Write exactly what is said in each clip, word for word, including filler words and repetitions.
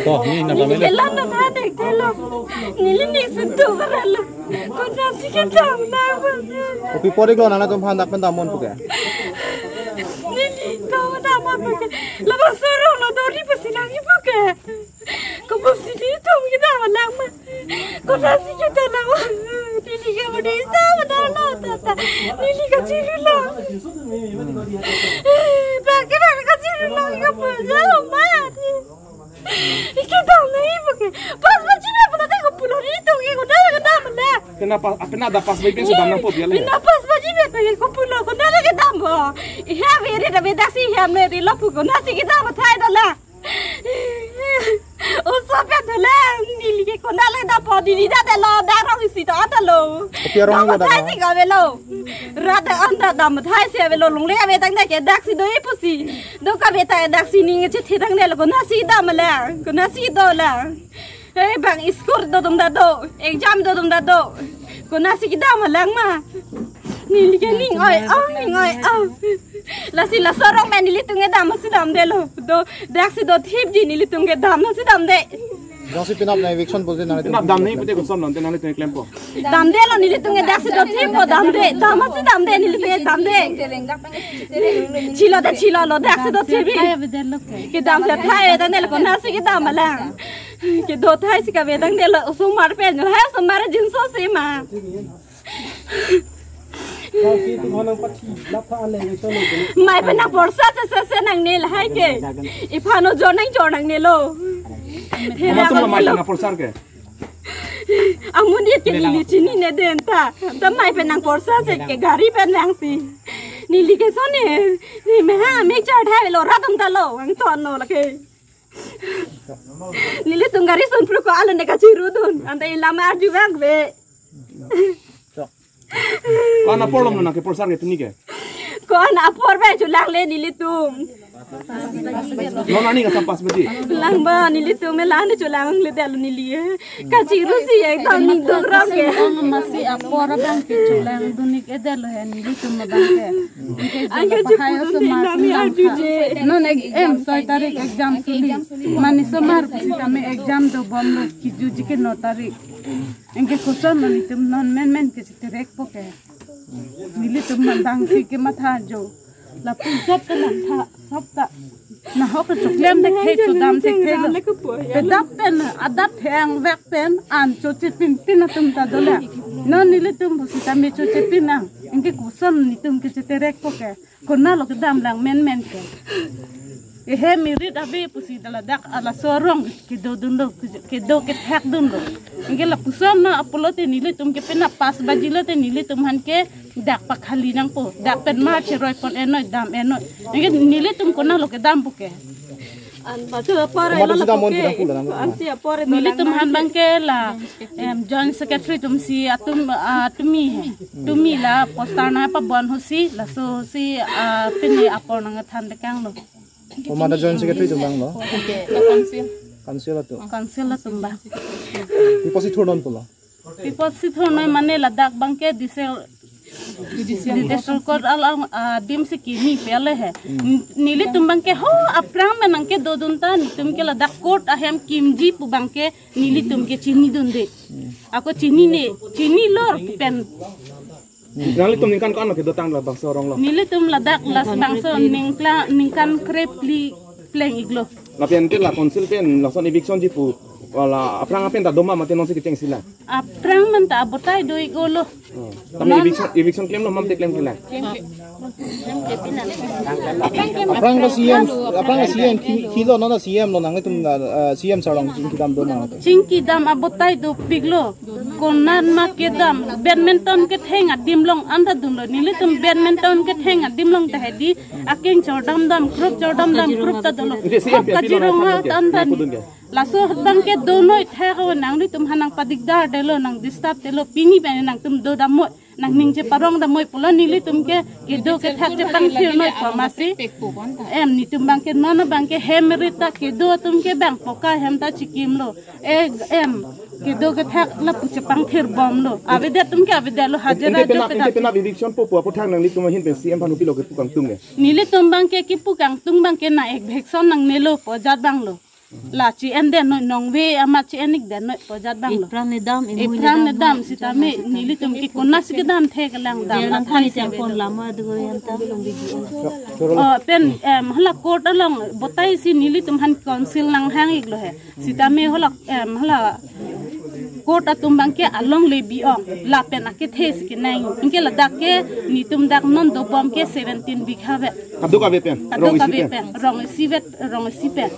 To, neli nangdam-et-lo. Neli kelang nangthan-ik thelo. Neli ning suntuk arlo. Konatsi kedam nang. Kopi apot-iklo nangtum aphan dak pen dam-un pu ke? Neli to dam-un pu ke. Labangso arong lo dori pusi nangji pu ke. Kopisi nelitum kedam lang ma? Konatsi kedam lang ma? Neli ke udah isa udah lo tata. Neli kachirilo. Bang ke bang kachirilo, kapu lo ma. Kedam nangji pu ke. Pas baji me pu tata kopulo nelitum ke konat kedam lang. Pina pas, pina dak pas baji pensi dam nangpo biar le. Pina pas baji me pu kopulo konat kedam bo. Iya, beri dah beda si, iya, beri lo pu konatsi kedam thai dah lang. Oso pen thele, neli ke konat le dampo, neli dak damlo, dak arong isi to damlo. Kopi arong lo dak damthai lo? Si kavelo. Rat an ta damthai si avelo, longle kave tangte ke daksi do-ik pusi. Do kave ta daksi ning chethe tangte lo, konatsi dam lang, konatsi do lang. Hei bang, school do atum ta do, exam do atum ta do. Konatsi kedam lang ma? Neli ke ning oi-oi, ning oi-oi. Lasi laso arong pen nelitum kedam si damdelo. Do, daksi do thipji nelitum kedam si damde. Jongsi penap nang eviction pulote nangtum. Penap dam nangji pute koson nonte nanglitum klempo? Damdelo nelitum ke daksi do thippo damde. Dam si damde nelitum ke damde. Chilo ta chilolo, daksi do thipji. Kedam si thai ta nelo, konatsi kedam lang. Kedo thai si kave tangte lo, osomar pen, lahai osomar jinso si ma. Mai pen nang porsa se se se nangne lahai ke. Iphan ojor nang jor nangnelo. Komat atum lo mai pen nang porsa ke? Amonit ke neli chinine den ta. Ta mai pen nang porsa se ke gari pen nangsi. Neli ke sone. Neli me ha me char thai lo rat atum ta lo, ang ton lo lake. Nelitum gari sunpru ko alun de kachirudun. Anta ilam arju vangve. Ko-an apor lo nang ke porsa ke tuni ke? Ko-an apor ba chulangle nelitum. Non ani ka sampas baji. Lang ba nelitum me lan chulangle dalo neli. Kachiru si ya tau ning dong ram ke. Ong masi apor abang ke chulangdun-ik edetlo he nelitum abang ke. Angke chupu dun nami arju je. Non ek em soi tarik exam suli. Mane osomar pusitame exam dobomlo kijutji ke no tarik. Anke koson nelitum non menmen ke chiterekpo ke. Nelitum mandang si kematha jo. Lapu sop ta nangtha sop ta. Nahok choklem thekthe, chodam thekthe lo. Pedap pen, adat theng vek pen, an chochepinpin atum ta dolang. Non nelitum pusitame chochepin nang. Anke koson nelitum ke chiterekpo ke. Konatlo kedam lang menmen ke. Ehe merit ave pusi ta ladak laso arong kedodunlo, kedo kethekdunlo. Anke lapuson na apotlo te nelitum ke pina pas baji lo te nelitum aphan ke dak pakhali nangpo. Dak pen ma cheroi pon enoi dam enoi. Anke nelitum konatlo kedam pu ke? An baca apa? Komat atum si dam-un pu ke? Ansi apa? Nelitum aphan abang ke la, em, joint secretary atum si atum, ah, tumi he. Tumi la poster nangpabon hosi, laso hosi, ah, pini apor nangthan dekanglo. Komat atum joint secretary atum abang lo? Council. Council atum. Council atum abang. Pi apotsi thurdun pulo? Pi apotsi thurnoi mane ladak abang ke District, District Court alang, ah, adim si kimi pele he. Nelitum abang ke ho aphrang pen nangkedodun ta nelitum ke ladak court ahem kimji pu abang ke nelitum ke chinidunde. Ako chinine, chinilor pen. Nanglitum ningkan ko-an lo kedotang labangso arong lo? Nelitum ladak labangso ningkla, ningkan krephli pleng-iklo. Lapen te la council pen lason eviction ji pu, wala aphrang pen ta doma mate nonsi kecheng sila? Aphrang pen ta abotai do-ik-olo. Oh. Tame eviction, eviction klemlo mate klemkle la? Aphrang ke C M, aphrang ke C M ki, kilo non C M lo nangtum, eh, C M sir along chingkidam do nang. Chingkidam abotai dopiklo. Konat ma kedam, badminton ketheng adim along anta dunlo. Nelitum badminton ketheng adim along ta hedi, akeng chordamdam, krup chordamdam, krup ta dunlo. Ante C M pi aphi lo kajirong nang ha than ta anta. Nang pudun ke? Laso abang ke donoi thek ho nanglitum aphan nangpadikdar detlo, nang disturb detlo, pini pen nangtum dodamnoi, nangning cheparongdamnoi pulo nelitum ke kedo kethak chepangthirnoi pu masi. Em nelitum abang ke non abang ke hem rita kedo atum ke bang poka hem ta chikimlo. E, em, kedo kethak lapu chepangthirbomlo. Avedet atum ke avedetlo, hajira ante jo penap, ante pedak. Penap eviction po pu aphuthak nanglitum ahin pen C M aphan kopilo kepu kangtung ke? Nelitum abang ke kepu kangtung abang ke na eviction nangnelo pu ajat abang lo. La chi-en den noi, nongve amat chi-en ik den noi pu ajat abang lo. Ipran nedam, imui Ipran nedam, nedam, sitame nelitum ke konatsi kedam the kelang dam. Jelang athai thai si save pon do. Lama adugo yanta. Oh, pen, em, hala court along botai si nelitum aphan counsel nanghang iklo he. Sitame hala, em, hala court atum abangke alongle bi-ong. Lapen akethe si kenang. Anke ladak ke netum dak non dobom ke seventeen bigha vet. Kadokave pen, rong isi Kadokave pen. pen, rong isi vet, rong isi pen.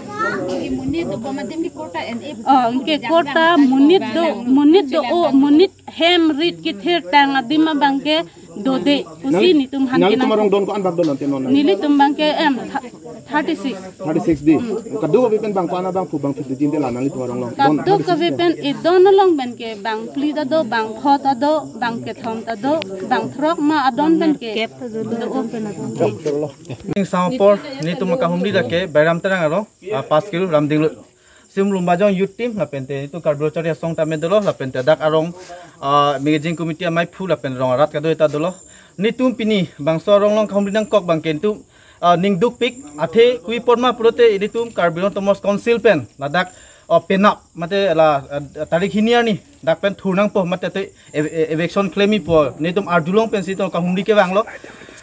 Monit dobom adim ke court a en e. Oh, anke court a monit do, monit do-o, monit hem rit kethirtang adim abangke dode pusi Nang-, netum aphan nangtum kenang. Arong don ko-an bak do nonte non nang? Nelitum abangke em tha-, thirty-six. Thirty-six di. Kadokave pen bang ko-an abang phu bang phu dijin de la nanglitum arong along. Don Kadokave thirty-six pen, e don along pen ke bang phli ta do, bang pho ta do, bang kethom ta do, bang throk ma adon pen ke. Kep ta do, do. Ning sangpor, netum akahumri dak ke Bairam Terang arong, ah, pas kilo Ramdinglo. Sim Lumbajong Youth Team, lapente netum Karbi Lo Charli Asong tame dolo, lapente dak arong, ah, managing committee amei phu lapen rong arat kado-eta dolo. Netum pini bangso arong along kahumri nangkok abangke netum, ah, ning dukpik, athe kopi apot ma pulote netum Karbi Anglong Autonomous Council pen ladak, ah, penap mate la, ah, tarik hini arni dak pen thur nangpo mate te ev-, ev-, eviction klem ikpo, netum arjulong pensi netum kahumri kevanglo.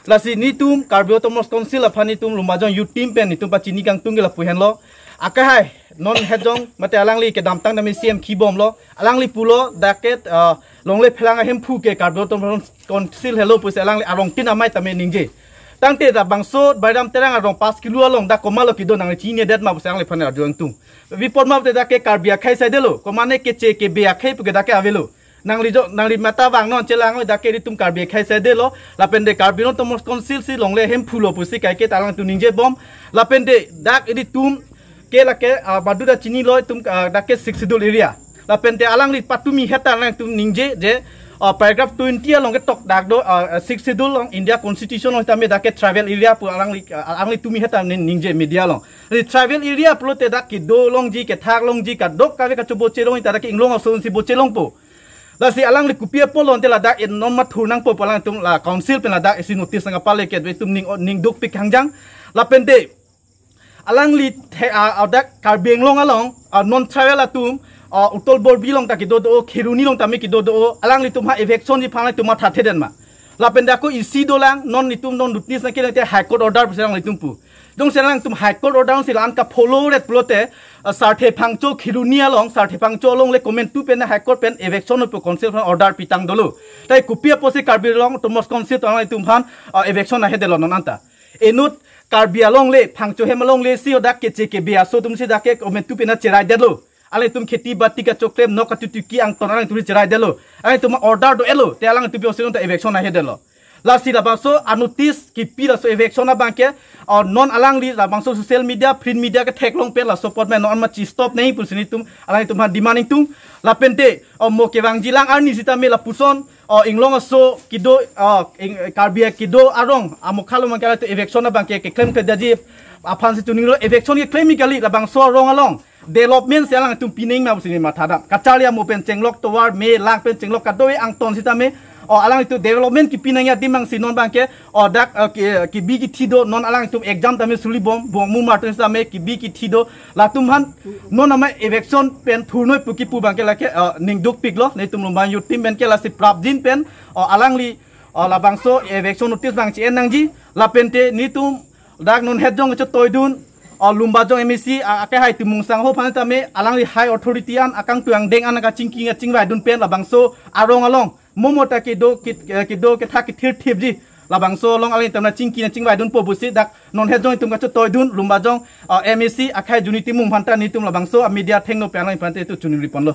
Lasi netum Karbi Autonomous Council aphan netum Lumbajong Youth Team pen netum pachini kangtung ke lapu henlo. Akehai non hetjong mate alangli kedamtang tame C M kibomlo. Alangli pulo dak ke, ah, longle phelang ahemphu ke Karbi Autonomous Council helo pusi alangli arongtin amei tame ningje. Tangte dak bangso Bairam Terang arong pas kilo along dak komatlo kedo nangli chininedet ma pusi alangliphan arju nangtung. Kopi apot ma pulote dak ke Karbi akhei saidelo, komane keche kebe akhei pu ke dak ke avelo. Nangli jo, nangli mata vangnon chelang oi dak ke netum Karbi akhei saidelo, lapente Karbi Anglong Autonomous Council si longle ahemphulo pusi kaike ta alangtum ningjebom, lapente dak netum ke lake, ah, baduda chinilo netum, ah, dak ke Sixth Schedule area. Lapente alangli patumi het ta alangtum ningje je, ah, paragraph twenty along ketok dak do, ah, Sixth Schedule along India Constitution along tame dak ke tribal area pu alangli, ah, alangli tumi het ta ning-, ningje media along. Di tribal area pulote dak kedo longji, kethak longji, kadokave kachoboche long, ita dak ke inglong ason si boche longpo. Lasi alangli kopi apot lo ante ladak e non ma thur nangpo pu alangtum la council pen ladak isi notice nangpale ke netum ning, ning dukpik hangjang. Lapente alangli the, ah, ah, dak Karbi Anglong along, ah, non tribal atum, ah, Utol Borbi along ta kedo do, Kheroni along tame kedo do, alanglitum ha eviction ji aphan alangtum mathathe den ma. Lapente ako isi dolang, non netum non notice nangkelang te High Court order pusi alanglitum pu. Jongsi alangtum High Court order si la-an kapholo ret pulote, ah, Sarthe Phangcho Kheroni along, Sarthe Phangcho along le komantu pen High Court pen eviction pu council aphan order pitang dolo. Tai kopi apotsi Karbi Anglong Autonomous Council atum alangtum aphan, ah, eviction nanghe delo non anta. Inut Karbi along le, Phangcho hem along le si dak keche kebe aso atum si dak ke komantu pen cherai detlo. Alangtum kheti bati kachoklem, nok katutuki angton alangtum cherai detlo. Alangtum order do-etlo, te alangtum pi osilon ta eviction nanghe detlo. Lasi labangso a notice kipi laso eviction abangke, ah, non alangli labangso social media, print media ketheklong pen laso apot me non ma chi stop nangji pusi netum alangtum ha demand nangtung. Lapente, ah, mo kevangjilang arni sitame lapuson, ah, inglong aso kedo, ah, ing-, Karbi kedo arong amokha along abangke alangtum eviction abangke keklem kedaji aphansi chinilo, eviction keklem kali labangso arong along development si alangtum pinang ma pusi ne mathadam. Kacharli amo pen chenglok tovar me lang pen chenglok kadokave angton sitame, o, alangtum development kipinang adim abangsi non abangke, o, dak, eh, ke, kebi kithi do, non alangtum exam tame suli bom, bom mu martin sitame kebi kithi do, latum aphan non amei eviction pen thurnoi pu kipu abangke lake, eh, ning dukpiklo, netum Lumbajong Youth Team pen ke lasi prapjin pen, o, alangli, o, labangso eviction notice abang chi-en nangji, lapente netum dak non hetjong chetoidun, o, Lumbajong M A C, a, akehai Timung Sangho aphan tame, alangli high authority an, akangtui angdeng an kachingki kachingvaidun pen labangso arong along, mo mo ta kedo kit, eh, kedo kethak kethirthipji, labangso along alangtum nangchingki nangchingvaidunpo pusi dak non hetjong netum kachetoidun, Lumbajong, o, M A C, akehai Juni Timung aphan ta netum labangso a media thengno pen alangphan te tu chuningri ponlo.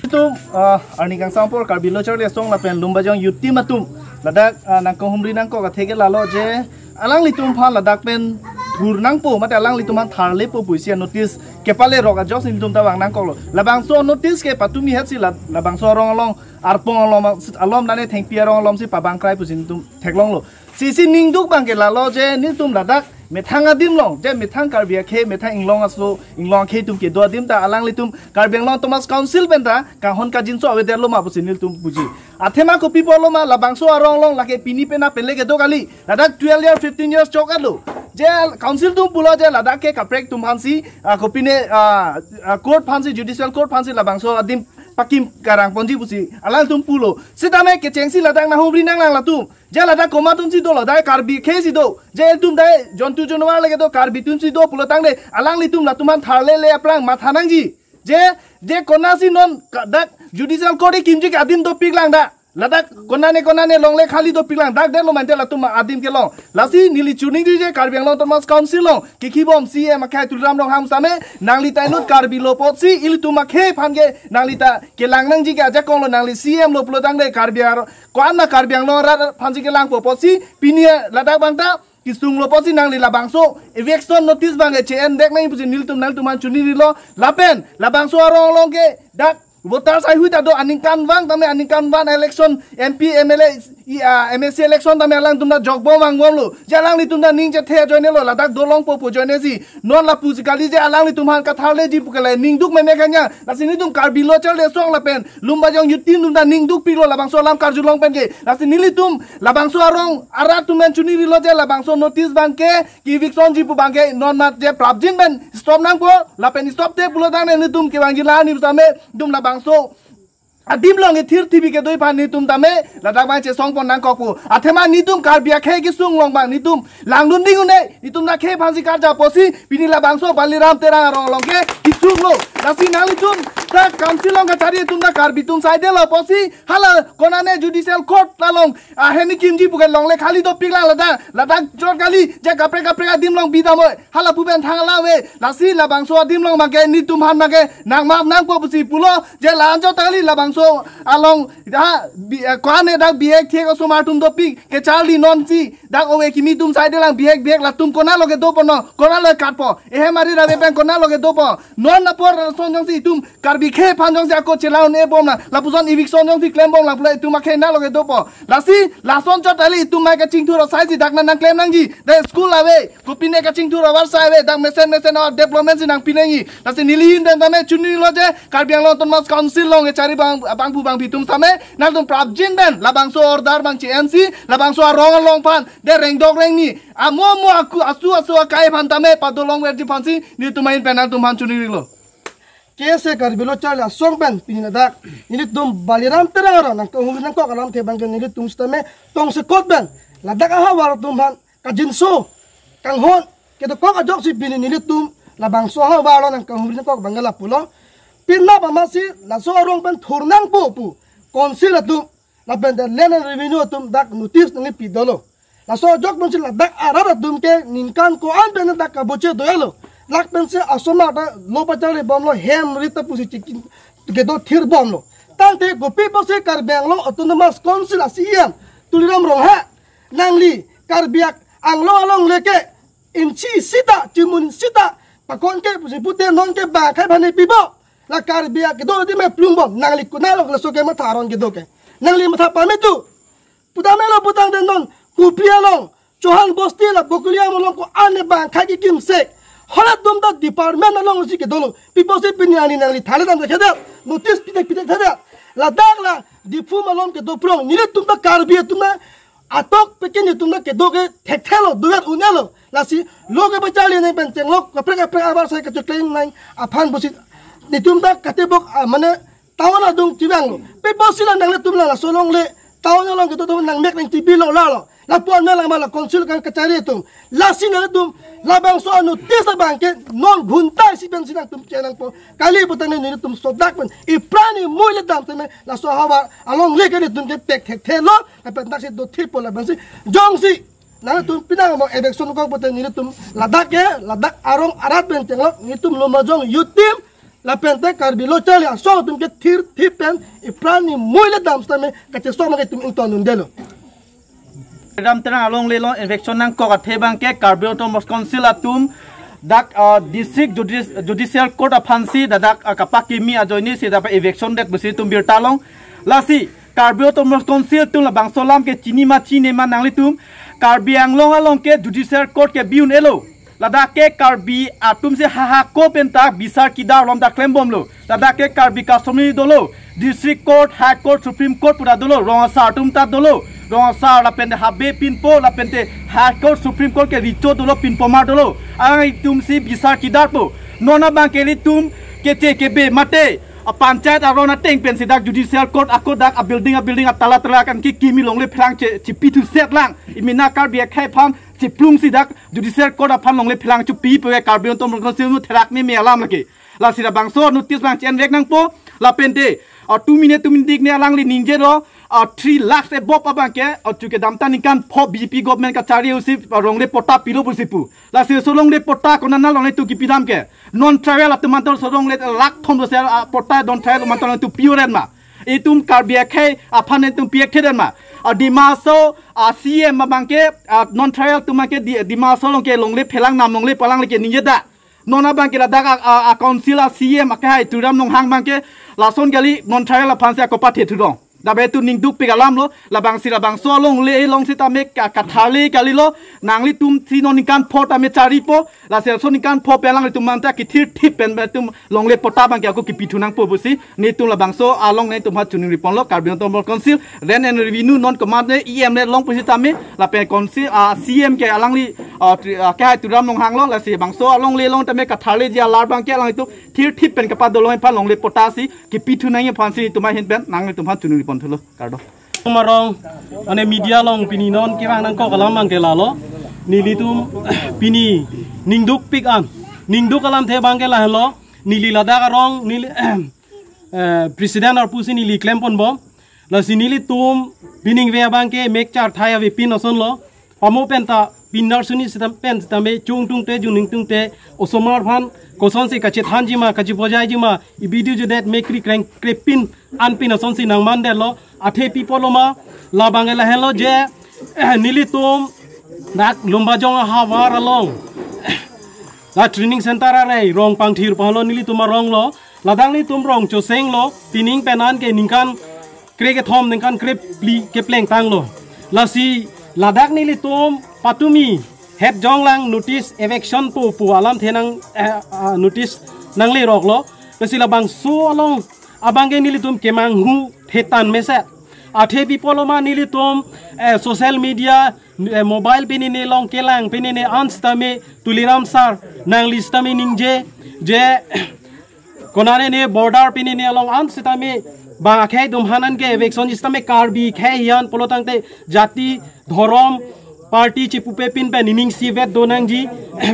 Netum, ah, arni kangsam apor Karbi Lo Charli Asong lapen Lumbajong Youth Team atum ladak, ah, nangkahumri nangkok athe ke lalo je alanglitum aphan ladak pen thur nangpo mate alanglitum aphan tharlepo pusi notice kepale rok ajok si netum ta vang nangkoklo. Labangso notice ke patumi het si la, labangso arong along arpong along alom nane thengpi arong alom si pabang krai pusi netum theklonglo. Sisi ning duk abangke lalo je netum ladak methang adim along, je methang Karbi akhei, methang inglong aso, inglong akhei atum kedo adim ta alanglitum Karbi Anglong Autonomous Council pen ta kanghon kangjinso avedetlo ma pusi netum puji. Athema kopi apotlo ma labangso arong along lake pini pena pen le kedo kali. Ladak twelve years, fifteen years chok-etlo. Te council atum pulo je ladak ke kaprek atum aphansi, ah, kopine, ah, ah, court aphansi, judicial court aphansi labangso adim pakim karang ponji pusi alangtum pulo. Sitame kechengsi ladak nahumri nanglang latum. Je ladak komat atumsi dolo, dai Karbi akhei si do. Je ilitum dai jontu jonwar lake do, Karbi atumsi do pulo tangte alanglitum latum aphan tharle le aphrang matha nangji. Je, je konatsi non ka-, dak judicial court kimji ke adim dopiklang dak. Ladak konane konane longle khali dopiklang dak, detlo mante latum adim kelong. Lasi neli choningri je Karbi Anglong Autonomous Council along kikhi bom C E M akhai Tuliram Ronghang sitame, nangli ta inut Karbi lo apotsi ilitum akhei aphan ke nangli ta kelang nangji ke ajakong lo, nangli C E M lo pulo tangte Karbi ar-, ko-an ma Karbi Anglong arat aphansi kelangpo apotsi pini ladak abang ta kesung lo apotsi nangli labangso eviction notice abang ke che-en dek nangji pusi nelitum nangtum aphan choningrilo. Lapen labangso arong along ke dak voters aihui ta do, aningkanvang tame, aningkanvang election M P, M L A, i, ah, M A C election tame alangtum ta jokbom vangbomlo. Je alanglitum ta ning chethe ajoinelo, ladak dolongpo pu ajoinesi. Non lapusi kali je alanglitum aphan katharleji pu ke la ning duk meme kanya. Lasi nelitum Karbi Lo Charli Asong lapen Lumbajong Youth Team atum ta ning dukpiklo labangso alam karjulong pen ke. Lasi nelitum labangso arong arat atum pen choningrilo je labangso notice abang ke, ke-evictionji pu abang ke non mat je prapjin pen stop nangpo, lapen stop te pulo tangte nelitum kevangji la ni sitame, nelitum labangso adim along kethir thibi kedo aphan nelitum tame ladak abang chesongpon nangkokpo. Athema nelitum Karbi akhei kesung along abang nelitum langdun ding un-e, nelitum akhei aphansi karja apotsi pini labangso Baliram Terang arong along ke kesung lo. Lasi nanglitum ta council along kachari atum ta Karbi atum saidelo apotsi hala konane judicial court along ahem kimji pu ke longle khali dopiklang ladak, ladak jor kali je kaprek kaprek adim along bidam oi. Hala pu pen thang la ave. Lasi labangso adim along abang ke nelitum aphan abang ke nangmap nangpo pusi pulo. Je la anchot kali labangso along ha bi, eh, ko-an ne dak bihek thek osomar atum dopik kecharli nonsi dak ove kimi atum saidelang bihek bihek, latum konatlo kedopo no, konatlo katpo, ehem ari rave pen konatlo kedopo. Non apor ason jongsi itum Karbi akhei aphan jongsi ako chelang un-e bomlang, lapuson eviction jongsi klembomlang pulo itum akhei nalo kedopo. Lasi lason chot kali itum mai kachingthur asaisi dak nang nangklem nangji. Dak school ave, kopine kachingthur avarsai ave, dak mesen mesen a-development si nangpi nangji. Lasi neli ahin pen tame choningrilo je Karbi Anglong Autonomous Council along kechari abang, abangphu abangphi atum sitame, nangtum prapjin pen labangso order abang che-ensi labangso arong along aphan de rengdok rengni, amo mo aku asu asu akai aphan tame padolongverji aphansi nelitum ahin pen nangtum aphan choningrilo. K S A Karbi Lo Charli Asong pen pini ladak nelitum Baliram Terang arong nangkahumri nangkok alamthe abang ke nelitum sitame tongsekot pen ladak ahavar atum aphan kajinso kanghon kedokok ajoksi pini nelitum labangso ahavar along nangkahumri nangkok abang ke lapulo. Penap amatsi laso arong pen thur nangpo pu council atum lapen te Land and Revenue atum dak notice nangkepi dolo. Laso ajok pensi ladak arat atum ke ningkan ko-an pen dak kaboche doyalo. Lak pensi asomar ta lo pacharli bomlo, hem rit ta pusi chikin kedo thir bomlo. Tangte kopi pusi Karbi Anglong Autonomous Council a C E M Tuliram Ronghang, nangli Karbi Anglong along leke inchi sita, chimun sita pakon ke pusi pute non ke bang akhei aphan ne pipo. La Karbi akedo di me plung bom, nangli konatlo laso ke matha aron kedo ke. Nangli matha pame tu. Pudamelo putangte non Kopili along, Chauhan Bosti la Bokulia along ko-an ne bang akhei kekimsek. Hala atum ta department alongsi kedolo. Pi pusi pini ani nangli thale tangte kedo. Notice pitek pitek thale. Ladak la Diphu malom kedo phrong. Nelitum ta Karbi atum na atok peken nelitum ta kedo ke thekthelo, dover un-elo. Lasi lo kepacharli nang pen chenglok kaprek kaprek avarsai kachoklem nang aphan pusi nelitum ta katebok, ah, mane town adung chevanglo. Pi pusi la nanglitum la laso along le town along kedo atum nangmek nangchebilo lalo. Lapu-an me lang ma la council kan kachari atum. Lasi nangtum labangso a-notice abang ke non ghunta isi pensi nangtum chenangpo. Kali putangte nelitum sodak pen ipran imui le dam tame laso ahavar along leke nelitum ke pek thekthelo. Lapen daksi do thipo lapensi jongsi nangtum pinang mo eviction kok pute nelitum ladak ke, ladak arong arat pen chenglok nelitum Lumbajong Youth Team lapen te Karbi Lo Charli Asong atum ke thir thip pen ipran imui le dam sitame kachesong abang ke itum ington un-edetlo. Ram Terang along le lo eviction nangkok athe abang ke Karbi Autonomous Council atum dak, ah, District Judis-, Judicial Court aphansi dak, ah, kapakimi ajoinesi dak eviction det pusi itum birta long. Lasi Karbi Autonomous Council atum labangso alam ke chini ma chini ma nanglitum, Karbi Anglong along ke Judicial Court ke bi un-elo. Ladak ke Karbi atumsi hahako pen ta bisar kidar along ta klembomlo. Ladak ke Karbi customary dolo, District Court, High Court, Supreme Court pu ta dolo, rong asar atum ta dolo. Rong asar lapente habe pinpo lapente High Court Supreme Court ke recho dolo pinpo mar dolo. Alanglitum si bisar kidarpo. Non abangke ilitum keche kebe mate a panchayat aron ateng pensi dak judicial court ako dak a building a building a tala tala kan kikimi longle pherang che chipithu set lang. Imina Karbi akhei aphan chiplung si dak judicial court aphan longle pherang chupi pe Karbi Anglong Autonomous Council nu therak meme alam lake. Lasi labangso notice bang chen vek nangpo lapente a two minute two minute dik ne alangli ningjelo a three lakhs above abangke a chuke damta ningkan pho B J P government kachari usi a longle patta pilo pusi pu. Lasi so longle patta konana longle tu kipidam ke non tribal atum antor so longle lakh thom do se a patta non tribal atum antor tu piuren ma. Itum Karbi akhei aphan itum piak theden ma. A Dima Hasao a C M abangke a non tribal atum abangke di Dima Hasao along ke longle phelang nam longle palang leke ningje da. Non abangke ladak a, a, a council a C M akehai Tuliram Ronghang abangke lason kali non tribal aphan si ako pathe thudong. Dabe tu ningdukpik alam lo, labangsi labangso alongle along sitame ka, katharle kalilo, nanglitum si non ningkan pho tame charipo, lasi laso ningkan pho pen alanglitum manta kithir thip pen ilitum longle patta abangke ako kipithu nangpo pusi, netum labangso along netum ha chuningri ponlo, Karbi Anglong Autonomous Council, Land and Revenue non komat ne E M ne long pusitame, lapen council a C M ke alangli a, tri- a, kehai Tuliram Ronghang lo, lasi bangso alongle along tame katharleji alar abangke alanglitum thir thip pen kapadolong aphan longle patta si kipithu nangji aphan si netum ahin pen nangtum aphan chuningri ponthulo. Kardom. Marong, mane media along pini non kevang nangkok alam abangke lalo. Nelitum pini ningdukpik an. Ningduk alamthe abangke lahelo. Neli ladak arong neli eh, president arpu si neli klem ponbom. Lasi nelitum piningve abangke mekchar thai avepin asonlo. Pamo penta pindarsuni sitam pen sitame chungtungte juningtungte osomar aphan kosonsi kachethanji ma kachipojaiji ma ibidu judet mekri kreng krepin anpin asonsi nangmandetlo. Athe pi pulo ma labang lahelo je eh, nelitum dak Lumbajong ahavar along la training center are rong pangthir pahalo nelitum arong lo. Ladak nelitum rong chosenglo pining penan ke ningkan kre kethom ningkan kre phli kepleng tanglo. Lasi ladak nelitum patumi het jonglang notice eviction po po alamthe nang eh, ah, notice nangleroklo. Lasi labangso along abangke nelitum kemanghu thetan mesen. Athe pi pulo ma nelitum eh, social media eh, mobile pinine along kelang pinine an sitame Tuliram sir nangli sitame ningje je konane ne border pinine along an sitame bang akhei atum aphan ke eviction sitame Karbi akhei aphan pulo tangte jati dhorom party chipupe pin pen ining sivet do nangji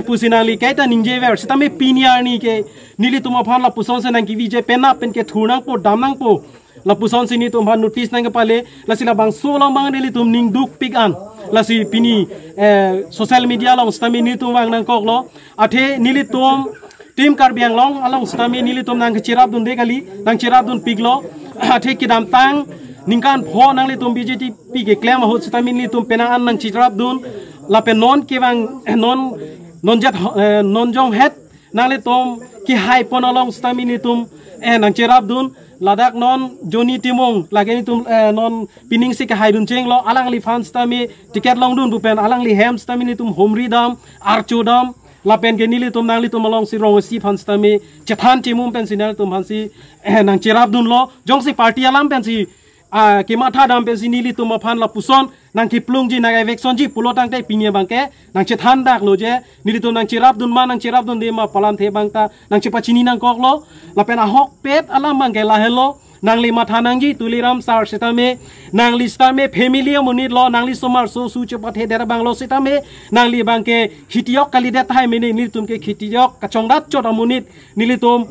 pusi nangli kaita ningjever sitame pini arni ke nelitum aphan lapuson si nangkeviji penap pen kethur nangpo dam nangpo. Lapuson si netum aphan notice nangkepale, lasi labangso along abang nelitum ningdukpik an. Lasi pini eh, social media along sitame netum vang nangkoklo. Athe nelitum Team Karbi Anglong along sitame nelitum nangkacherapdunde kali, nangcherapdunpiklo. Athe kedamtang ningkan pho nanglitum B J P keklem ahut sitame nelitum penang an nangcherapdun. Lapen non kevang non non jat eh, non jonghet nanglitum kehai pon along sitame nelitum eh, nangcherapdun. Ladak non Johnny Timung lake nelitum eh, non pining si kehaidun chenglo alangliphan sitame ticket longdun pu pen alangli hem sitame nelitum humri dam archo dam lapen ke nelitum nanglitum alongsi rong isi aphan sitame chethan chemum pensi nanglitum aphansi eh, nangcherapdunlo jongsi party alam pensi ah, kematha dam pensi nelitum aphan lapuson nangkeplungji nang evictionji pulo tangte pini abangke nangchethan daklo je nelitum nangcherapdun ma nangcherapdunde ma pu alamthe abangta nangchepachini nangkoklo. Lapen ahokpet alam abangke lahelo, nangli matha nangji Tuliram sir sitame nangli sitame family amonitlo, nangli somar so su chepathe der abanglo sitame nangli abangke khitijok kalidet tahai mene nelitum ke khitijok kachongdat chot amonit nelitum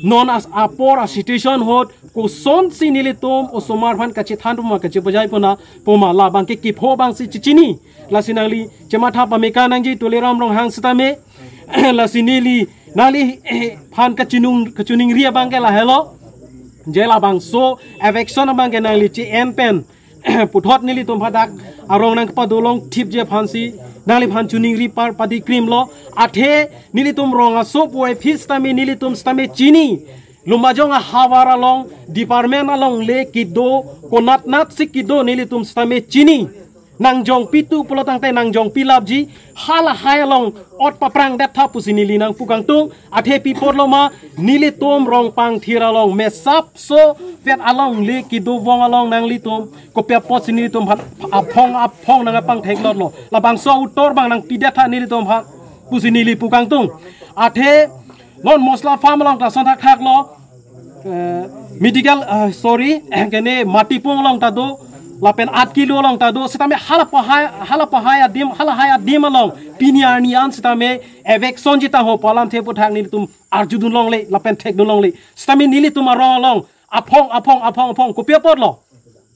non as apor a situation ahut kosonsi nelitum osomar aphan kachethan poma kachepajai pona poma labangke kipho abangsi chechini. Lasi nangli chematha pameka nangji Tuliram Ronghang sitame lasi neli nangli eh, aphan kachinung kachiningri abangke lahelo. Je labangso eviction abangke nangli che-en pen puthot nelitum hadak arong nangkepadolong thipji aphansi nangliphan chiningri par padi krimlo. Athe nelitum rong aso pu office sitame nelitum sitame chini. Lumbajong ahavar along department alongle kedo konatnat si kedo nelitum sitame chini. nangjongpi tu pulo tangte nangjongpi lapji, halahai along ot paprang det tha pusi neli nangpu kangtung. Athe pi apotlo ma, nelitum Rongpangthir along mesap so vet alongle kedovong along nanglitum kopi apotsi nelitum aphan aphong aphong nangpangtheklotlo, labangso uttor abang nangpi det tha nelitum aphan pusi neli pu kangtung. Athe non Mosla Farm along ta lason thakthaklo, eh, medical, eh, sorry, kene Matipung along ta do, lapen Atkelu along ta do, sitame hala pahai, hala pahai adim, halahai adim along pini arni an sitame eviction ji tangho pu alamthe aputhak nelitum arjudun longle lapen thekdun longle. Sitame nelitum arong along aphong aphong aphong aphong kopi apotlo,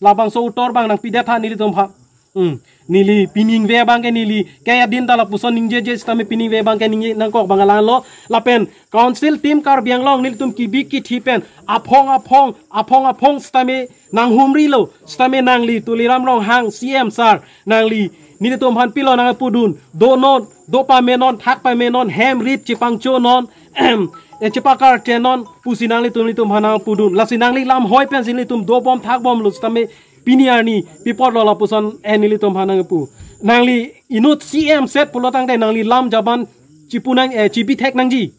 labangso uttor abang nangpi det tha nelitum aphan. Hmm. Neli piningve abang ke neli ke adin ta lapuson ningjeje sitame piningve abang ke ningje nangkok abang la-anlo. Lapen Council Team Karbi Anglong nelitum kebi kethe pen aphong aphong aphong aphong sitame nanghumrilo, sitame nangli Tuliram Ronghang C M sir, nangli nelitum aphan pilo nangpudun, donon, do pamenon, thak pamenon, hem rit chepangchonon, eh, chepakarchenon pusi nanglitum nelitum aphan nangpudun. Lasi nangli lam hoi pensi nelitum dobom thakbomlo sitame pini arni pi apotlo lapuson, eh, nelitum aphan nangpu. Nangli inut C M set pulo tangte nangli lam jaban chipu nang, eh, chipi thek nangji.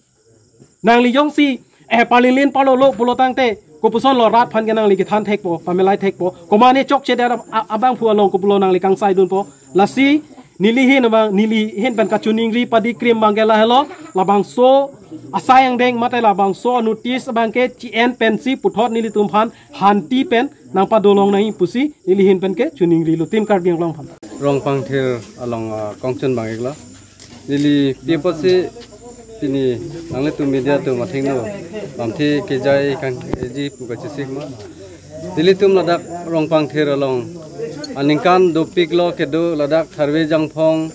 Nangli jongsi, eh, palilin palolo pulo tangte kopusonlo rat aphan ke nangli kethan thekpo, pamelai thekpo. Komane chokche det ab-, a-, abangphu along kopulo nangli kangsaidunpo. Lasi neli ahin abang, neli ahin pen kachiningri padi krim abang ke lahelo, labangso asai angdeng mate labangso notice abang ke chi-en pensi puthot nelitum aphan hanti pen nangpadolong nangji pusi neli ahin pen ke chiningrilo, Team Karbi Anglong aphan. Rongpangthir along, ah, kongchun abang iklo. Neli pi apotsi pini nanglitum media atum athengno lamthe kejai kangji pu kachesik ma. Nelitum ladak Rongpangthir along aningkan dopiklo kedo, ladak tharve jangphong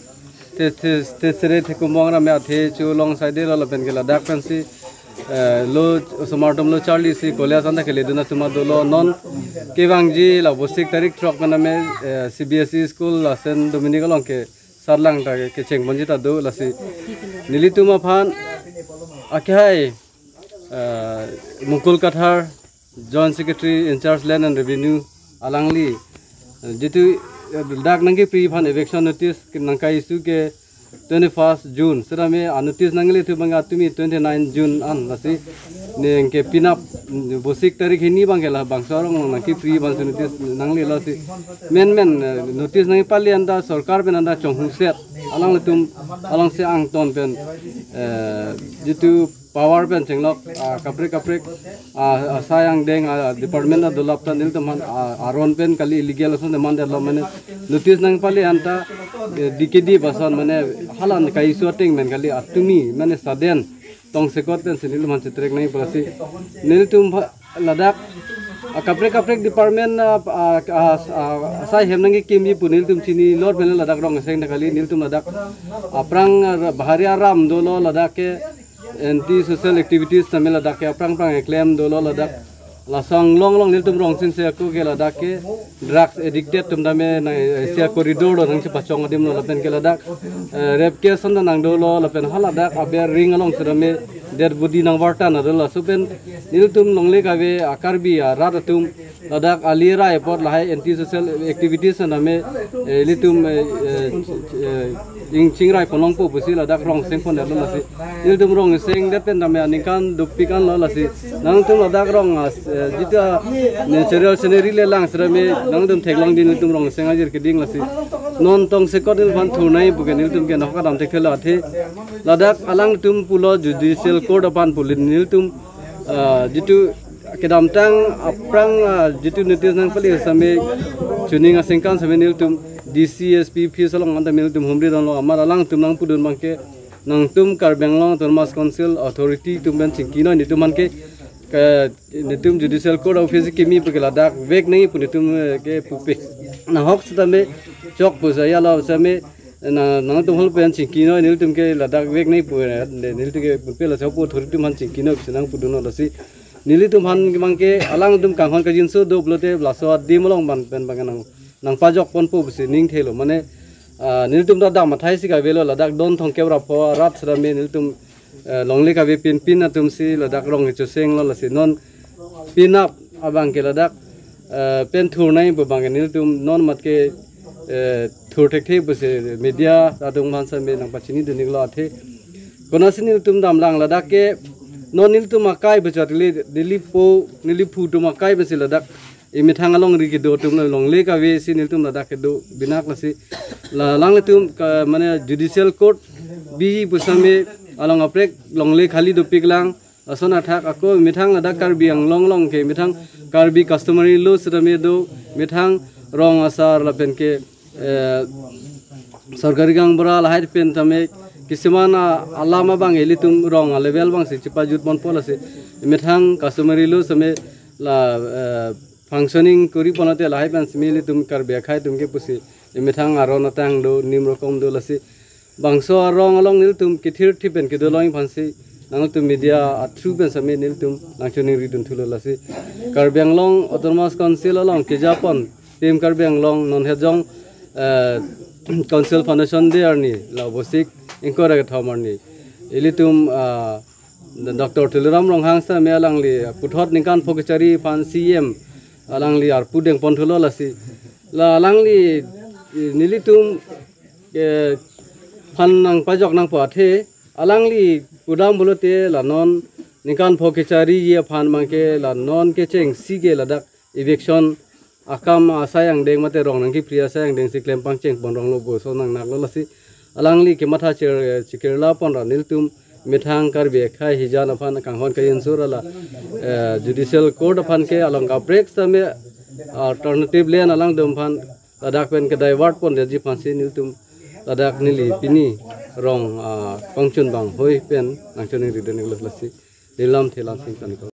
te, te, te sere te kumong rame athe chu along saidelo lapen ke ladak pensi, eh, lo osomar atum lo charlisi college anta keledun atum ta dolo. Non kevangji la Vosik tarik throk pen ame, eh, C B S E school la Saint Dominic along ke sarlang ta ke, kechengponji ta do. Lasi nelitum aphan akhai, eh, Mukul Kathar, Joint Secretary in charge Land and Revenue, alangli, eh, jitu, eh, dak nangkepri aphan eviction notice ke nangka-issue ke twenty-first June. Sitame a-notice nangle thu abang atumi twenty-nine June an. Lasi neng ke penap, mm, Vosik tarik hini abang ke labangso arong nangkepri abang si notice nanglelo si. Menmen, eh, notice nangpale anta sorkar pen anta chonghuset. Alanglitum, alangsi angton pen, eh, jitu power pen chenglok, ah, kaprek kaprek, ah, asai angdeng, ah, department adolap ta nelitum aphan, ah, aron pen kali, illegal ason demand detlo, mane notice nangpale anta, eh, D K D ason mane hala ka-issue ateng pen kali, atumi mane sudden tongsekot pensi nelitum aphan chetrek nangji pu lasi nelitum aphan ladak, ah, kaprek kaprek department, ah, ah, ah, ah, asai hem nangkekimji pu nelitum chinilot pen ladak rong aseng ta kali, nelitum ladak aphrang, ah, bahari aram dolo, ladak ke anti social activities tame ladak ke aphrang phrang keklem dolo. Ladak lason longlong nelitum rong sing se ako ke ladak ke drugs addicted atum tame na, eh, sia corridor lo nangchepachong adim lo lapen ke ladak, eh, rape case anta nangdolo lapen haladak aber ring along sitame dead body nangvartan adolo. Laso pen nelitum longle kave a-Karbi arat atum ladak ali rai apot lahai anti social activities tame, eh, ilitum, eh, eh, ch-, eh, ing chingrai ponlongpo pusi ladak rong sengpon detlo. Lasi nelitum rong seng det pen tame aningkan dopik anlo. Lasi nangtum ladak rong as, eh, jitu natural scenery le lang sitame nangtum theklongji nelitum rong seng ajir keding. Lasi non tongsekot nelitum aphan thur nangji pu ke nelitum ke nokadam thekthelo athe ladak alangtum pulo judicial court aphan pu nelitum, ah, jitu kedamtang aphrang, ah, jitu notice nangpale sitame chuning asengkan sitame nelitum D C, S P office along anta nelitum humri dolo, amat alangtum nangpudun abang ke nangtum Karbi Anglong Autonomous Council authority atum pen chingkinoi, nelitum aphan ke, ke nelitum judicial court office kimi pu ke ladak vek nangji pu nelitum, eh, ke pupe. Nahok sitame chok pu saya lo sitame na, nangtum hol pen chingkinoi, nelitum ke ladak vek nangji pu, eh, nelitum ke pupe, laso pu authority atum aphan chingkinoi pusi nangpudunlo. Lasi nelitum aphan abang ke alangtum kanghon kangjinso do pulote laso adim along abang pen abang nang, nangpajokponpo pusi ning thelo. Mane, ah, nelitum ta dam athai si kavelo, ladak don thomkep ra pho arat sitame nelitum, eh, longle kave pinpin atum si ladak rong kechosenglo. Lasi non penap abang ke ladak, eh, pen thur nangji pu abang ke nelitum non mat ke eh, thur thekthe pusi media adung aphan sitame nangpachini dun-iklo athe. Konasi nelitum damlang ladak ke non nelitum akai bachat le neli po neli phu atum akai besi ladak emethang alongri kedo atum longle kave si nelitum ladak kedo binak lasi. La alanglitum ke mane judicial court biji pu sitame along kaprek longle khali dopiklang. Lason athak ako emethang ladak Karbi Anglong along ke emethang Karbi customary law sitame do, emethang rong asar lapen ke, eh, sorkari gaonbura lahai pen tame kisiman a-, alam abang ilitum rong a-level abangsi chepajut ponpo lasi emethang customary law sitame la, eh, functioning kori pon ate lahai pen sitame ilitum Karbi akhei atum ke pusi emethang aron atang do, niyom rokom do lasi. Bangso arong along nelitum kethir thip pen kedo long aphansi nangtum media a-through pen sitame nelitum nangchoningri dun thulo lasi. Karbi Anglong Autonomous Council along keja pon Team Karbi Anglong non hejong, eh, Council Foundation Day arni la Vosik ingkoi ra kethom arni ilitum, ah, Doctor Tuliram Ronghang sitame alangli puthot ningkan pho kechari aphan C E M alangli arpu deng pon thulo lasi. La alangli, eh, nelitum, eh, aphan nangpajok nangpo athe alangli pudam pulote la non ningkan pho kechari aphan abangke la non kechengsi ke ladak eviction akam asai angdeng mate rong nangkepri asai angdeng si klem pangcheng pon rong lo puson nangnaklo lasi. Alangli kematha cher-, chekirla pon ra nelitum emethang Karbi akhei hijan aphan kanghon kayin sur ala, eh, judicial court aphan ke along kaprek sitame alternative land alangtum aphan ladak pen ke-divert pon detji aphansi nelitum ladak neli pini rong, ah, pangchun bang hoi pen nangchoningri dun-iklo lasi. Neli lamthe Lansing Tandikot.